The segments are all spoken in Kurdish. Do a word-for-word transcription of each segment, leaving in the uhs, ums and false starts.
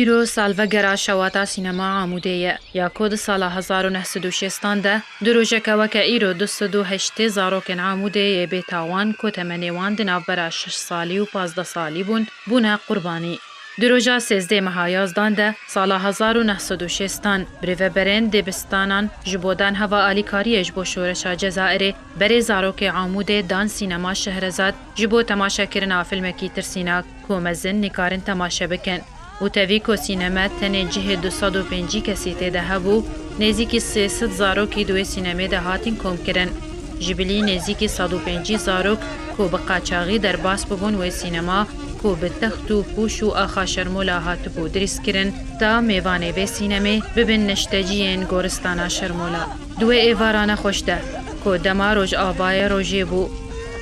Îro salvegera şewata sînema Amûdê ye, ya ku di sala hezar û neh sed û şêstan de di rojeke weke îro du sed û heştê zarokên Amûdê yê bêtawan ku temenê wan di navbera şeş salî û pazdeh salî bûn, bûne qurbanî. Di roja sêzdeh meha yazdan de sala hezar û neh sed û şêstan, birêveberên dibistanan ji bo dan heva alîkariyê ji bo şoreşa Cezayirê berê zarokê Amûdê dan sînema Şehrezad ji bo temaşekirina filmekî tirsînak ku mezin nikarin temaşe bikin. Û tevî ku sîneme tenê cihê du sed û pêncî kesî tê de hebû, nêzîkî sê sed zarokî di wê sînemê de hatin komkirin. Ji bilî nêzîkî sed û pêncî zarok ku bi qaçaxî derbas bibûn wê sînema ku bi text û pûş û axa Şermola hatibû dirîskirin, ta mêvanê vê sînemê bibin neşteciyên goristana Şermola. Di wê êvara nexweş de ku dema Rojavayê rojê bû,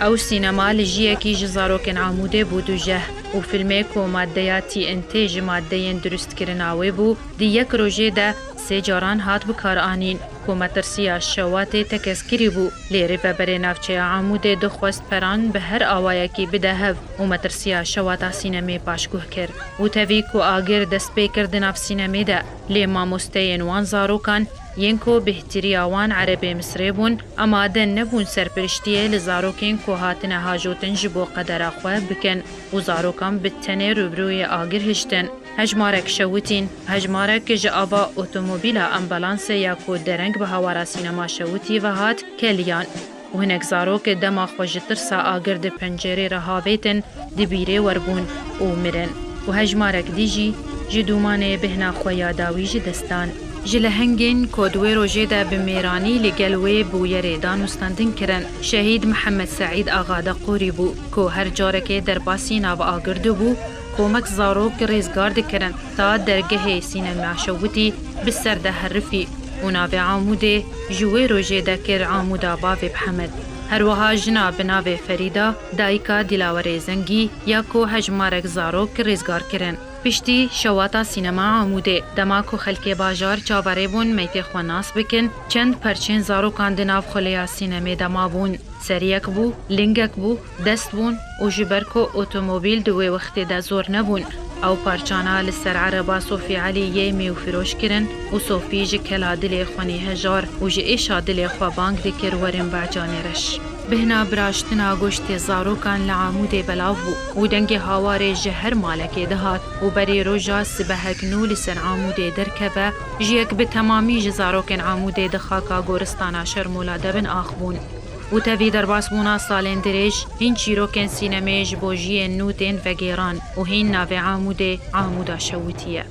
ew sînema li jiyekî ji zarokên Amûdê bû dûjeh û filmê ku maddeya T N T ji maddeyên dirustkirina wê bû, di yek rojê de sê caran hat bikaranîn ku metirsiya şewatê tekez kirî bû. Lê rêveberê navçeya Amûdê dixwest peran bi her awayekî bide hev û metirsiya şewata sînemê paşguh kir. Û tevî ku agir dest pê kir di nav sînemê de, lê mamosteyên wan zarokan yên ku bêhtiriya wan erebê Misrê bûn, amade nebûn serpiriştiyê li zarokên ku hatine hajotin ji bo qedera xwe bikin û zarokan bi tenê rûbirûyê agir hiştin. Hejmarek şewitîn, hejmarek ji ava otomobîla ambulansê ya ku dereng bi hawara sînema şewitî ve hat, keliyan û hinek zarok dema xwe ji tirsa agir di pencerê re havêtin, di bîrê wer bûn û mirin û hejmarek dî jî ji dûmanê bêhna xwe ya dawî ji dest dan. Ji lehengên ku di wê rojê de bi mêranî li gel wê bûyerê dan û standin kirin, şehîd Mihemed Seîd Axa Deqûrî bû ku her carekê derbasî nav agir dibû, komek zarok rêzgar dikirin ta dergehê sînema şewitî bi ser de herifî û navê Amûdê ji wê rojê de kir Amûda Bavê Mihemed. Her wiha jina bi navê Ferîda, dayika Dîlawerê Zengî, ya ku hejmarek zarok rêzgar kirin. Piştî şewata sînema Amûdê, dema ku xelkê bajar çaverê bûn meytê xwe nas bikin, çend perçên zarokan di nav xuleya sînemê de mabûn. Seriyek bû, lingek bû, dest bûn û ji ber ku otomobîl di wê wextê de zor nebûn, ew parçana li ser ereba Sofî Elî yê mêwfiroş kirin û Sofî ji kela dilê xwenî hejar û ji êşa dilê xwe bang dikir werin Becanê reş. Bihna biraştina goştê zarokan li Amûdê belav bû û dengê hawarê ji her malekê dihat û berî roja sibehek nû li ser Amûdê derkeve, jiyek bi temamî ji zarokên Amûdê di xaka goristana Şermola de bin ax bûn. Û tevî derbasbûna salên dirêj, hîn çîrokên sînemê ji bo jiyên nû tên vegêran û hîn navê Amûdê Amûda şewitiye.